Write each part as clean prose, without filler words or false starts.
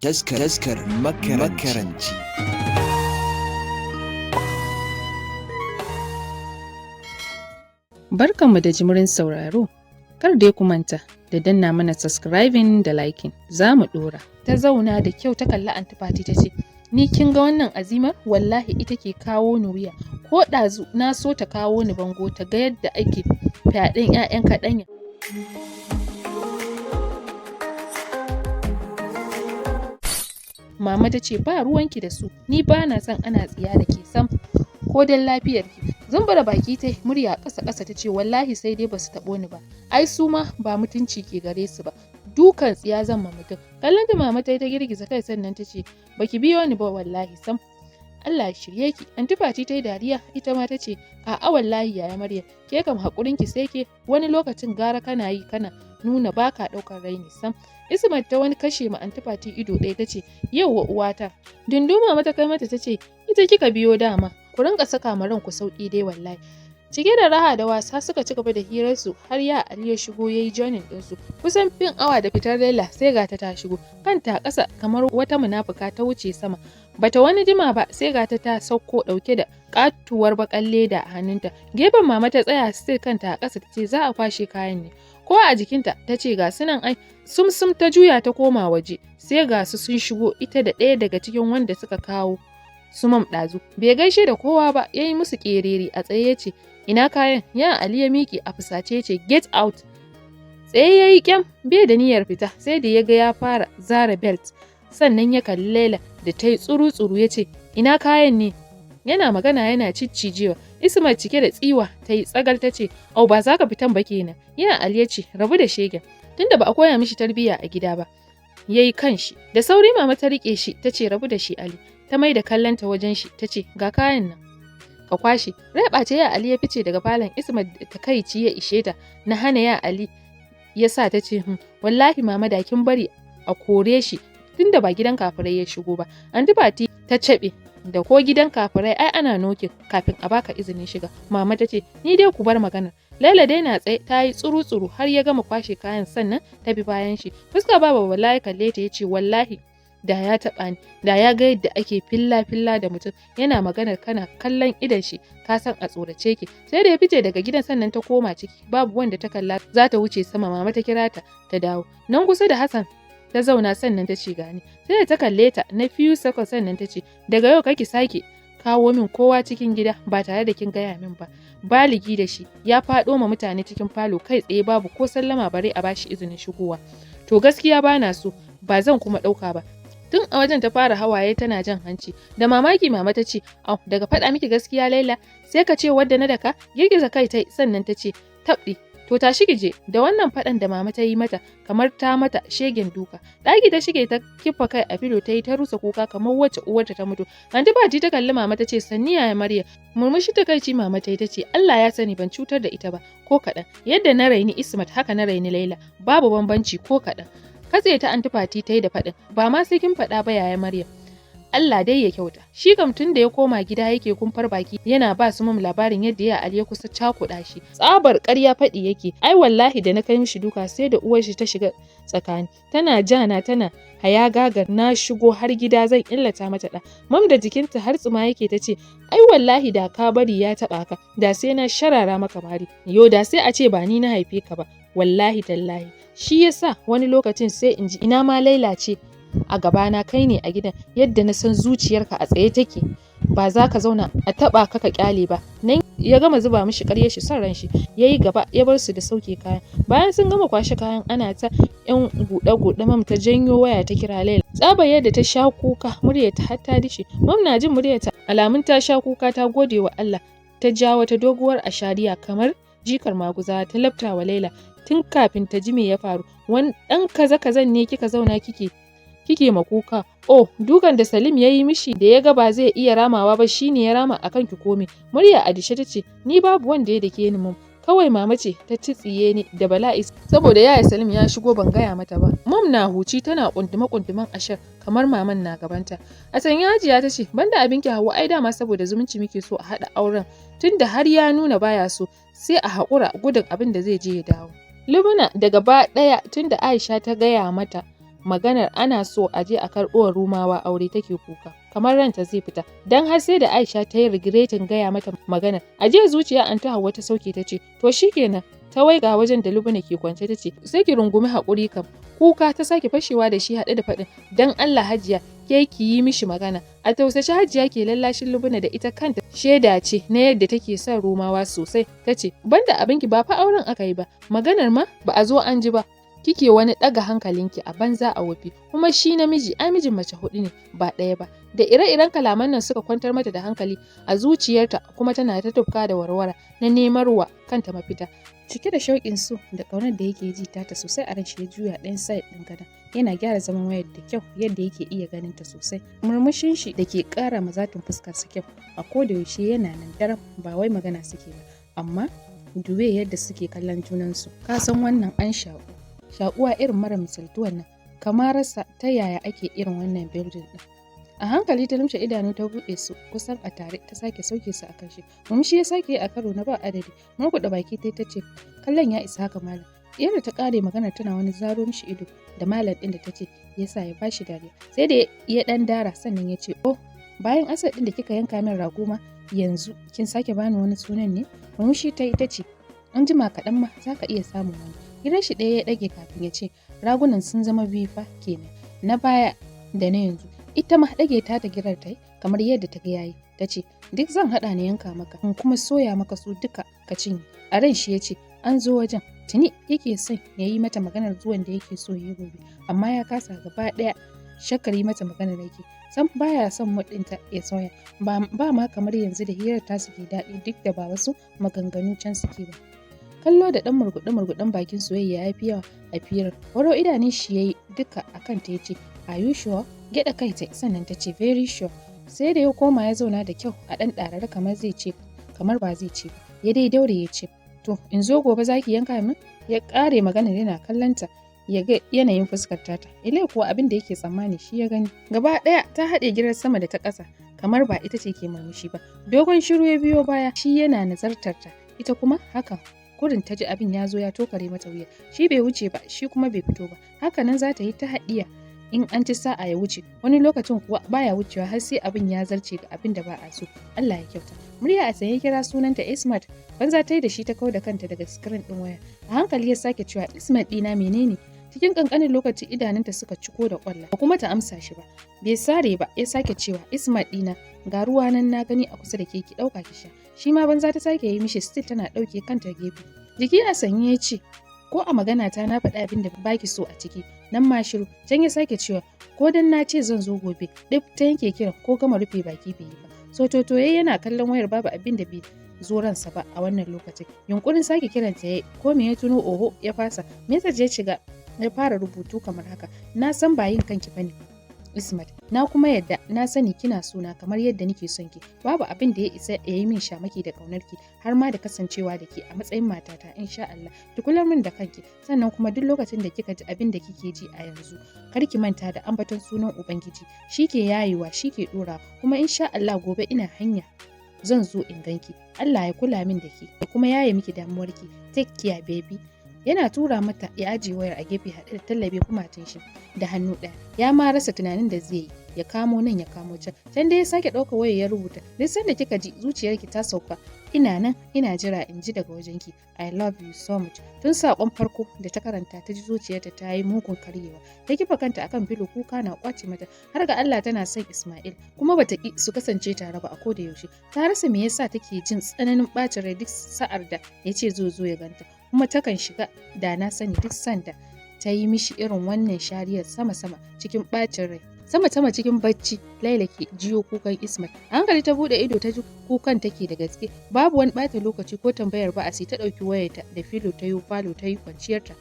Taskar Makaranci. Barkanmu da jimirin sauraro. Kar dai ku manta da danna mana subscribing da liking. Za mu ɗora. Ta zauna da kyau ta kalli Anty Fati ta ce, "Ni kin ga wannan azimar wallahi ita ke kawo ni wuya. Ko ɗazu na so ta kawo ni bango ta ga yadda ake fyaɗen 'ya'yan kaɗanya." Mama ta ce ba ruwanki da su, ni ba na son ana tsiya da ke sam ko don lafiyarki. Zumbura baki ta murya ƙasa ƙasa ta ce wallahi sai dai basu taɓo ni ba. Ai su ma ba mutunci ke gare su ba. Dukan tsiya zan ma mutum. Kallon da mama ta yi ta girgiza kai sannan ta ce baki biyo ni ba wallahi sam. Allah ya shirye ki. Anty Fati ta yi dariya ita ma ta ce a'a wallahi yaya Maryam ke kam haƙurinki sai ke wani lokacin gara kana yi kana nuna baka ɗaukar raini sam. Ismat ta wani kashe ma Anty Fati ido ɗaya ta ce yauwa uwata. Dunduma mata kai mata ta ce ita kika biyo dama ku rinka saka ma ranku sauƙi dai wallahi. Cike da raha da wasa suka ci gaba da hirarsu har ya Ali ya shigo ya yi joinin ɗinsu. Kusan fin awa da fitar Laila sai ga ta shigo kanta a ƙasa kamar wata munafuka ta wuce sama. Bata wani jima ba sai ga ta ta sauko ɗauke da ƙatuwar baƙar leda a hannunta. Gefen mama ta tsaya still kanta a ƙasa ta ce za a kwashe kayan ne. Ko a jikinta ta ce ga su nan ai sumsum ta juya ta koma waje sai ga su sun shigo ita da ɗaya daga cikin wanda suka kawo su mam ɗazu. Bai gaishe da kowa ba ya yi musu ƙerere a tsaye ya ce ina kayan ya Ali ya miƙe a fusace ya ce get out. Tsaye ya yi ƙyam bai da niyyar fita sai da ya ga ya fara zara belt sannan ya kalli Laila da ta yi tsuru-tsuru ya ce ina kayan ne yana magana yana ciccijewa Isma cike da tsiwa ta yi tsagal ta ce au ba za ka fitan ba kenan yana Ali ya ce rabu da shegen tunda ba a koya mishi tarbiyya a gida ba ya yi kanshi da sauri mama ta riƙe shi ta ce rabu da shi Ali ta mai da kallonta wajen shi ta ce ga kayan nan ka kwashe rai ɓace ya Ali ya fice daga falon Isma takaici ya ishe ta na hana ya Ali ya sa ta ce wallahi mama da kin bari a kore shi tunda ba gidan kafirai ya shigo ba Anty Fati ta caɓe da ko gidan kafirai ai ana nokin kafin a baka izinin shiga mama ta ce ni dai ku bar maganar Laila dai na tsaye ta yi tsuru-tsuru har ya gama kwashe kayan sannan ta bi bayan shi fuska baba wallahi kalle ta yace wallahi da ya taɓa ni da ya ga yadda ake filla-filla da mutum yana maganar kana kallon idon shi ka san a tsorace ki sai da ya fice daga gidan sannan ta koma ciki babu wanda ta kalla za ta wuce sama mama ta kira ta ta dawo nan kusa da Hassan ta zauna sannan ta ce gani sai da ta kalle ta na few seconds sannan ta ce daga yau kake sake kawo min kowa cikin gida ba tare da kin gaya min ba baligi da shi ya faɗo ma mutane cikin falo kai tsaye babu ko sallama bare a bashi izinin shigowa to gaskiya bana so ba zan kuma ɗauka ba tun a wajen ta fara hawaye tana jan hanci da mamaki mama ta ce au daga faɗa miki gaskiya Laila sai ka ce wadda na daka girgiza kai ta sannan ta ce tabɗi to tashi ki je da wannan faɗan da mama ta yi mata kamar ta mata shegen duka ɗaki ta shige ta kifa kai a filo ta yi ta rusa kuka kamar wacce uwarta ta mutu Anty Fati ta kalli mama ta ce sanni yaya Maryam murmushi ta kai mama ta yi ta ce Allah ya sani ban cutar da ita ba ko kaɗan yadda na raini Ismat haka na raini Laila babu bambanci ko kaɗan katse ta Anty Fati ta yi da faɗin ba ma sai kin faɗa ba yaya Maryam Allah dai ya kyauta. Shi kam tun da ya koma gida yake kumfar baki yana ba su mam labarin yadda ya Ali ya kusa cakuɗa shi. Tsabar ƙarya faɗi yake. Ai wallahi da na kai mishi duka sai da uwar shi ta shiga tsakani. Tana jana tana hayagagar na shigo har gida zan illata mata ɗa. Mam da jikinta har tsuma yake ta ce ai wallahi da ka bari ya taɓa ka da sai na sharara maka mari. Yo da sai a ce ba ni na haife ka ba. Wallahi tallahi. Shi yasa wani lokacin sai in ji ina ma Laila ce a gabana kai ne a gidan yadda na san zuciyarka a tsaye take ba za ka zauna a taba ka ka kyale ba nan ya gama zuba mishi ƙarya shi son ran shi yayi gaba ya bar su da sauke kayan bayan sun gama kwashe kayan ana ta yan guɗe guɗe mam ta janyo waya ta kira Laila tsabar yadda ta sha kuka muryarta har ta dishe mam na jin muryarta alamun ta sha kuka ta gode wa Allah ta ja wata doguwar ashariya kamar jikar maguzawa ta lafta wa Laila tun kafin ta ji me ya faru wani ɗan kaza kazan ne kika zauna kike kike ma kuka oh dukan da Salim ya yi mishi da ya ga ba zai iya ramawa ba shine ya rama akan ki kome murya Adisha ta ce ni babu wanda ya dake ni mum kawai mama ce ta tsiye ni da bala'i saboda yaya Salim ya shigo ban gaya mata ba mum na huci tana kundume kundumen ashar kamar maman na gabanta a sanya Hajiya ta ce banda abinki Hauwa ai dama saboda zumunci muke so a haɗa auren tunda har ya nuna baya so sai a haƙura gudun abin da zai je ya dawo Lubuna da gaba ɗaya tunda Aisha ta gaya mata Maganar ana so a je a karɓo wa Rumawa aure take kuka kamar ranta zai fita, dan har sai da Aisha ta yi regretting gaya mata maganar. Ajiyar zuciya Anty Hauwa ta sauke, ta ce, "To shikenan." Ta waiga wajen da Lubuna ke kwance ta ce, "Sai ki rungumi haƙuri kam." Kuka ta sake fashewa da shi haɗe da faɗin, "Dan Allah Hajiya, ke ki yi mishi magana." A tausace Hajiya ke lallashin Lubuna, da ita kanta shaida ce na yadda take son Rumawa sosai. Ta ce, "Banda abinki, ba fa auren aka yi ba, maganar ma ba a zo an ji ba, kike wani ɗaga hankalinki a banza a wofi. Kuma shi namiji ai mijin mace huɗu ne, ba ɗaya ba." Da ire-iren kalaman nan suka kwantar mata da hankali a zuciyarta, kuma tana ta tufka da warwara na nemarwa kanta mafita. Cike da shauƙin so da ƙaunar da yake ji tata sosai a ranshi, ya juya ɗayan side ɗin gadon yana gyara zaman wayar da kyau yadda yake iya ganin ta sosai. Murmushin shi da ke ƙara ma zatin fuskarsa kyau a koda yaushe yana nan daram. Ba wai magana suke ba, amma duwe yadda suke kallon junansu, ka san wannan an shaƙu, shaƙuwa irin mara misaltuwan nan, kamar rasa ta yaya ake irin wannan building ɗin. A hankali ta lumshe idanu ta buɗe su kusan a tare, ta sake sauke su a kan shi. Murmushi ya sake yi a karo na ba adadi. Murguɗa baki ta ce, "Kallon ya isa haka, malam." Yadda ta ƙare maganar tana wani zaro mishi ido da malam ɗin da ta ce ya sa ya bashi dariya. Sai da ya ɗan dara sannan ya ce, "Oh, bayan Asad ɗin da kika yanka min rago ma, yanzu kin sake bani wani sunan ne?" Murmushi ta ita ce, "An jima kaɗan ma za ka iya samun wani." Gidan shi ɗaya ya ɗage kafin ya ce, "Ragunan sun zama biyu fa kenan, na baya da na yanzu." Ita ma ɗage ta ta girar ta kamar yadda ta ga yayi. Ta ce, "Duk zan haɗa na yanka maka, in kuma soya maka su duka ka cinye." A ran shi ya ce, "An zo wajen." Tuni yake son ya yi mata maganar zuwan da yake so ya yi gobe, amma ya kasa gaba ɗaya. Shakkar yi mata maganar yake. Sam baya son mood ɗinta ya sauya. Ba ma kamar yanzu da hirar tasu ke daɗi, duk da ba wasu maganganu can suke ba. Kallo da ɗan murguɗe-murguɗen bakin soyayya ya fi yawa a firar. Waro idanun shi ya yi duka a kanta ya ce, "Are you sure?" Gyaɗa kai ta, sannan ta ce, "Very sure." Sai da ya koma ya zauna da kyau a ɗan ɗarare, kamar zai ce kamar ba zai ce ba. Ya dai daure ya ce, "To, in zo gobe za ki yanka min?" Ya ƙare maganar yana kallon ta ya ga yanayin fuskar tata. Ilai kuwa abin da yake tsammani shi ya gani. Gaba ɗaya ta haɗe girar sama da ta ƙasa kamar ba ita ce ke murmushi ba. Dogon shiru ya biyo baya, shi yana nazartar ta, ita kuma hakan kurin ta ji abin ya zo ya tokare mata wuya. Shi bai wuce ba, shi kuma bai fito ba. Haka nan za ta yi ta haɗiya, in an ci sa'a ya wuce, wani lokacin kuwa baya wucewa har sai abin ya zarce ga abin da ba a so. Allah ya kyauta. Murya a sanye kira sunanta, "Ismat." Banza ta yi da shi, ta kau da kanta daga screen ɗin waya. A hankali ya sake cewa, "Ismat ɗina, menene?" Cikin kankanin lokaci idanunta suka ciko da kwalla, ba kuma ta amsa shi ba. Bai sare ba ya sake cewa, "Ismat ɗina, ga ruwa nan na gani a kusa da ke, ki ɗauka ki sha." Shi ma banza ta sake yi mishi, still tana ɗauke kanta gefe. Jiki a sanye ya ce, "Ko a magana ta na faɗi abin da baki so a ciki?" Nan ma shiru. Can ya sake cewa, "Ko dan na ce zan zo gobe?" Ɗif ta yanke kiran, ko gama rufe baki bai yi ba. Sototo yana kallon wayar, babu abin da bai zo ransa ba a wannan lokacin. Yunkurin sake kiranta yayi, ko me ya tuno oho, ya fasa. Message ya shiga ya fara rubutu kamar haka: "Na san ba yin kanki bane Ismat, na kuma yadda na sani kina sona kamar yadda nake son ki. Babu abin da ya isa ya yi min shamaki da ƙaunar ki, har ma da kasancewa da ke a matsayin matata insha Allah. Ki kular min da kanki, sannan kuma duk lokacin da kika ji abin da kike ji a yanzu, kar ki manta da ambaton sunan Ubangiji. Shi ke yayewa, shi ke ɗorawa, kuma insha Allah gobe ina hanya zan zo in ganki. Allah ya kula min da ke, ya kuma yaye miki damuwarki. Take care, baby." Yana tura mata ya ajiye wayar a gefe haɗe da tallabe kumatun shi da hannu ɗaya. Ya ma rasa tunanin da zai yi, ya kamo nan ya kamo can. Can dai ya sake ɗaukar wayar ya rubuta, "Duk sanda kika ji zuciyarki ta sauka, ina nan ina jira in ji daga wajenki. I love you so much." Tun saƙon farko da ta karanta ta ji zuciyarta ta yi mugun karyewa. Ta kifa kanta akan filo, kuka na kwace mata. Har ga Allah tana son Ismail, kuma bata ki su kasance tare ba a koda yaushe. Ta rasa me yasa take jin tsananin ɓacin rai duk sa'ar da ya ce zo zo ya ganta, kuma takan shiga da na sani duk sanda ta yi mishi irin wannan shariyar sama-sama cikin ɓacin rai. Sama-sama cikin bacci Laila ke jiyo kukan Ismail. A hankali ta buɗe ido, ta ji kukan take da gaske. Babu wani ɓata lokaci ko tambayar ba a sai ta ɗauki wayarta da filo ta yi falo ta yi kwanciyarta.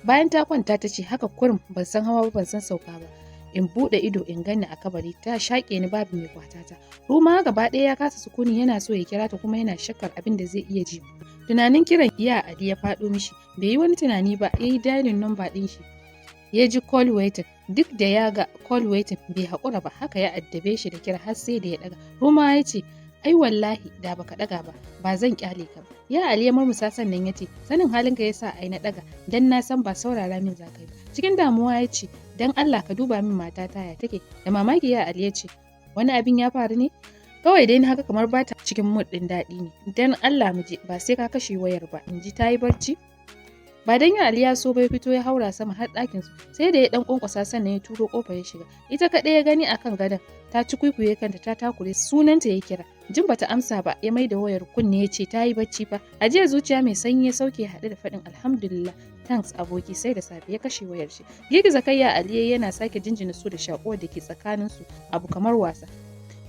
Bayan ta kwanta ta ce, "Haka kurum ban san hawa ba ban san sauka ba, in buɗe ido in ganni a kabari, ta shaƙe ni babu mai kwatata." Ruma gaba ɗaya ya kasa sukuni. Yana so ya kira ta, kuma yana shakkar abin da zai iya ji. Tunanin kiran ya Ali ya faɗo mishi. Bai yi wani tunani ba ya yi dialing number ɗin shi. Ya ji call waiting. Duk da ya ga call waiting bai haƙura ba, haka ya addabe shi da kira har sai da ya ɗaga. Ruma ya ce, "Ai wallahi da baka ɗaga ba, ba zan kyale ka ba." Ya Ali ya murmusa sannan ya ce, "Sanin halinka yasa ai na ɗaga, dan na san ba saurara min za ka yi ba." Cikin damuwa ya ce, "Dan Allah ka yi haƙuri, na san baka da Dan Allah ka duba min matata ya take. Da mamaki ya Ali ya ce, "Wani abin ya faru ne?" Kawai dai na haka kamar bata cikin mood ɗin daɗi ne. Dan Allah mu je, ba sai ka kashe wayar ba. In ji ta yi barci. Ba dan ya Ali ya so bai fito ya haura sama har ɗakin su, sai da ya dan kwankwasa sannan ya turo kofar ya shiga. Ita kaɗai ya gani akan gadon, ta ci kwikwiye kanta ta takure, sunanta ya kira. Jin bata amsa ba, ya maida wayar kunne ya ce, "Ta yi bacci fa." Ajiyar zuciya mai sanyi ya sauke haɗe da faɗin, "Alhamdulillah, thanks aboki, sai da safe." Ya kashe wayar shi. Girgiza kai ya Ali yana sake jinjina su da shakuwar da ke tsakanin su abu kamar wasa.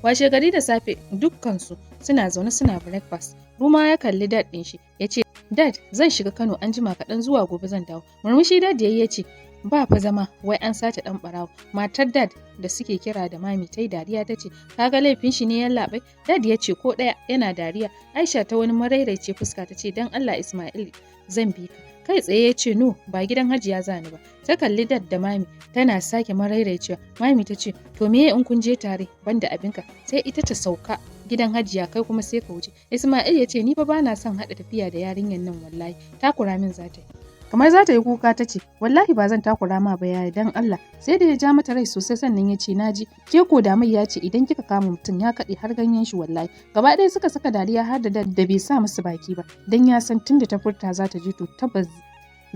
Washe gari da safe dukkansu suna zaune suna breakfast. Ruma ya kalli dad ɗin shi ya ce, "Dad, zan shiga Kano an jima kaɗan, zuwa gobe zan dawo." Murmushi dad yayi ya ce, "Ba fa zama wai an sace ɗan ɓarawo." Matar dad da suke kira da mami ta yi dariya ta ce, "Ka ga laifin shi ne, yallaɓai?" Dad ya ce, "Ko ɗaya," yana dariya. Aisha ta wani marairaice fuska ta ce, "Don Allah Ismail, zan bi ka." Kai tsaye ya ce, "No, ba gidan Hajiya zani ba." Ta kalli dad da mami tana sake marairaicewa. Mami ta ce, "To meye in kun je tare banda abinka? Sai ita ta sauka gidan Hajiya, kai kuma sai ka wuce." Ismail ya ce, "Ni fa bana son haɗa tafiya da yarinyar nan, wallahi takura min za ta yi." Kamar za ta yi kuka ta ce, "Wallahi ba zan takura ma ba yaya, dan Allah." Sai da ya ja mata rai sosai sannan ya ce, "Naji. Ke ko da mai ya ce idan kika kama mutum ya kaɗe har ganyen shi wallahi." Gaba ɗaya suka saka dariya har da da bai sa musu baki ba, dan ya san tunda ta furta za ta je, to tabbas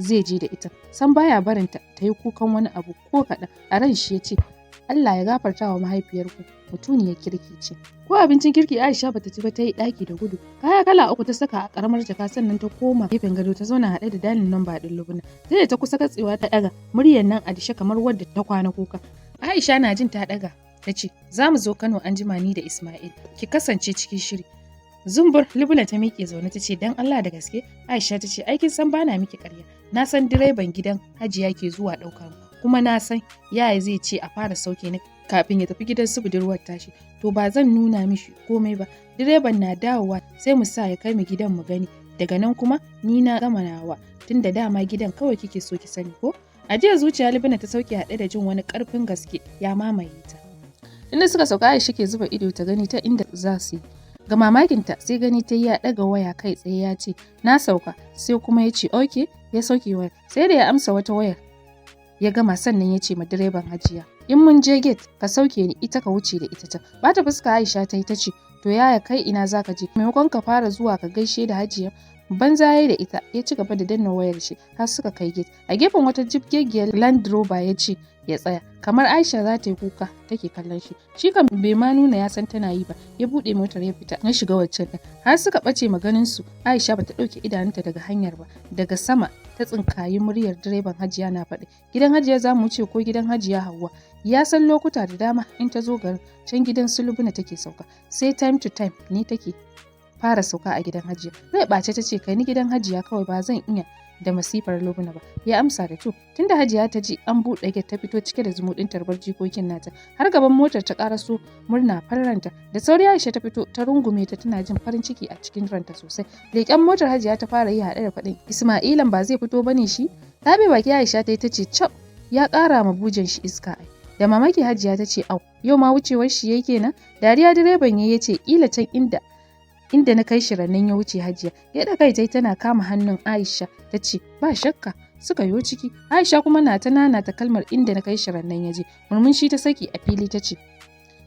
zai je da ita. San baya barinta ta yi kukan wani abu ko kaɗan. A ran shi ya ce, "Allah ya gafarta wa mahaifiyarku, mutuniyar kirki ce." Ko abincin kirki Aisha bata ci ba, ta yi ɗaki da gudu. Kaya kala uku ta saka a karamar jaka sannan ta koma gefen gado ta zauna haɗe da dialing namba ɗin Lubna. Sai da ta kusa katsewa ta ɗaga, muryar nan a dishe kamar wadda ta kwana kuka. Aisha na jin ta ɗaga ta ce, "Za mu zo Kano an jima ni da Ismail, ki kasance cikin shiri." Zumbur Lubna ta miƙe zaune ta ce, "Dan Allah, da gaske?" Aisha ta ce, "Aikin san bana miki ƙarya. Na san direban gidan Hajiya ke zuwa ɗaukar mu. Kuma na san yaya zai ce a fara sauke ni kafin ya tafi gidan su budurwar tashi. To ba zan nuna mishi komai ba. Direban na dawowa sai mu sa ya kai mu gidan mu gani. Daga nan kuma ni na gama nawa, tunda dama gidan kawai kike so ki sani ko?" Ajiyar zuciya Lubna ta sauke haɗe da jin wani ƙarfin gaske ya mamaye ta. Inda suka sauka Aisha ke zuba ido ta gani ta inda za su yi. Ga mamakinta sai gani ta ya ɗaga waya kai tsaye ya ce, "Na sauka," sai kuma ya ce, "Okay," ya sauke wayar. Sai da ya amsa wata wayar ya gama sannan ya ce ma direban Hajiya, "In mun je gate ka sauke ni, ita ka wuce da ita can." Bata fuska Aisha ta yi ta ce, "To yaya, kai ina zaka je? Maimakon ka fara zuwa ka gaishe da Hajiya." Banza ya da ita, ya ci gaba da danna wayar shi har suka kai gate. A gefen wata jibgegiyar Land Rover ya ce ya tsaya. Kamar Aisha za ta yi kuka take kallon shi. Shi kan bai ma nuna ya san tana yi ba. Ya buɗe motar ya fita ya shiga waccan ɗin. Har suka ɓace maganin su, Aisha bata ɗauke idanunta daga hanyar ba. Daga sama ta tsinkayi muryar direban Hajiya na faɗi, "Gidan Hajiya za mu wuce ko gidan Hajiya Hauwa?" Ya san lokuta da dama in ta zo garin can gidan su Lubna take sauka. Sai time to time ne take fara sauka a gidan Hajiya. Rai ɓace ta ce, "Kai ni gidan Hajiya kawai, ba zan iya da masifar Lubna ba." Ya amsa da to. Tunda Hajiya ta ji an buɗe gate ta fito cike da zumuɗin tarbar jikokin nata. Har gaban motar ta ƙaraso, murna farranta. Da sauri Aisha ta fito ta rungume ta, tana jin farin ciki a cikin ranta sosai. Leƙen motar Hajiya ta fara yi haɗe da faɗin, "Ismailan ba zai fito bane shi?" Taɓe baki Aisha ta yi ta ce, "Cap, ya ƙara ma bujen shi iska ai." Da mamaki Hajiya ta ce, "Au, yau ma wucewar shi yake nan?" Dariya direban ya ce, "Ƙila can inda na kai shi rannan ya wuce Hajiya." Gyaɗa kai tai tana kama hannun Aisha ta ce, "Ba shakka." Suka yo ciki. Aisha kuma na ta nanata kalmar "inda na kai shi rannan ya je." Murmushi ta saki a fili ta ce,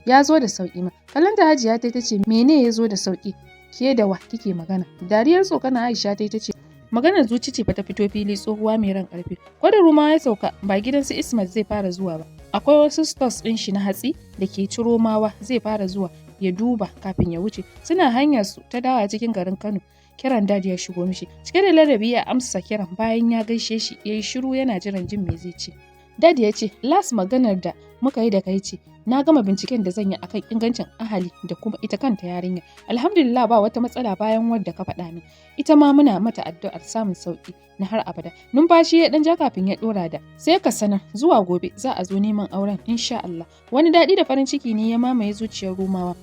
"Ya zo da sauƙi ma." Kallon da Hajiya ta ce, "Mene ya zo da sauƙi? Ke da wa kike magana?" Dariyar tsokana Aisha ta ce, "Maganar zuci ce fa ta fito fili, tsohuwa mai ran ƙarfi." Ko da Ruma ya sauka, ba gidan su Ismat zai fara zuwa ba. Akwai wasu stores ɗin shi na hatsi da ke Ciromawa zai fara zuwa ya duba kafin ya wuce. Suna hanyar su ta dawowa cikin garin Kano, kiran dad ya shigo mishi. Cike da ladabi ya amsa kiran. Bayan ya gaishe shi ya yi shiru yana jiran jin me zai ce. Dad ya ce, "Last maganar da muka yi da kai ce, na gama binciken da zan yi akan ingancin ahali da kuma ita kanta yarinya. Alhamdulillah, ba wata matsala bayan wadda ka faɗa min. Ita ma muna mata addu'ar samun sauki na har abada." Numfashi ya ɗan ja kafin ya ɗora da, "Sai ka sanar zuwa gobe za a zo neman auren insha Allah." Wani daɗi da farin ciki ne ya mamaye zuciyar Rumawa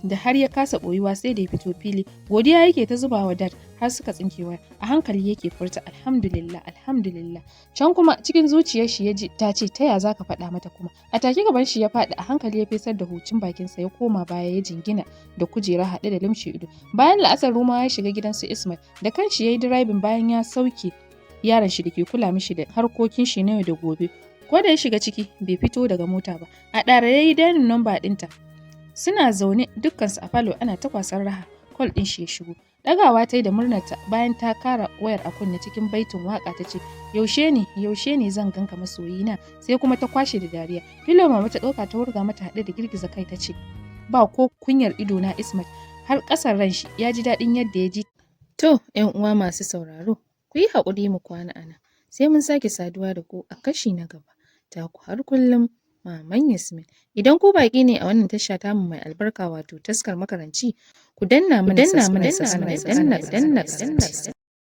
da har ya kasa ɓoyuwa sai da ya fito fili. Godiya yake ta zuba wa dad har suka tsinke waya. A hankali yake furta, "Alhamdulillah, alhamdulillah." Can kuma cikin zuciyar shi ya ji ta ce, "Ta ya zaka faɗa mata kuma?" A take gaban shi ya faɗi. A hankali ya fesar da hucin bakinsa, ya koma baya ya jingina da kujera haɗe da limshe ido. Bayan la'asar Ruma ya shiga gidan su Ismail. Da kanshi ya yi driving bayan ya sauke yaron shi da ke kula mishi da harkokin shi na yau da gobe. Ko da ya shiga ciki bai fito daga mota ba. A ɗara ya yi dialing number ɗinta. Suna zaune dukkansu a falo ana ta kwasar raha. Call ɗin shi ya shigo. Ɗagawa ta yi da murnarta bayan ta kara wayar a kunne cikin baitin waka ta ce, "Yaushe ne, yaushe ne zan ganka masoyina?" Sai kuma ta kwashe da dariya. Filo mama ta ɗauka ta wurga mata haɗe da girgiza kai ta ce, "Ba ko kunyar ido na Ismat." Har ƙasar ran shi ya ji daɗin yadda ya ji. To, ‘yan uwa masu sauraro, ku yi haƙuri mu kwana a nan. Sai mun sake saduwa da ku a kashi na gaba. Taku har kullum, Maman Yasmin. Idan ku baƙi ne a wannan tasha tamu mai albarka, wato Taskar Makaranci, ku danna mana, danna mana, danna, danna, danna.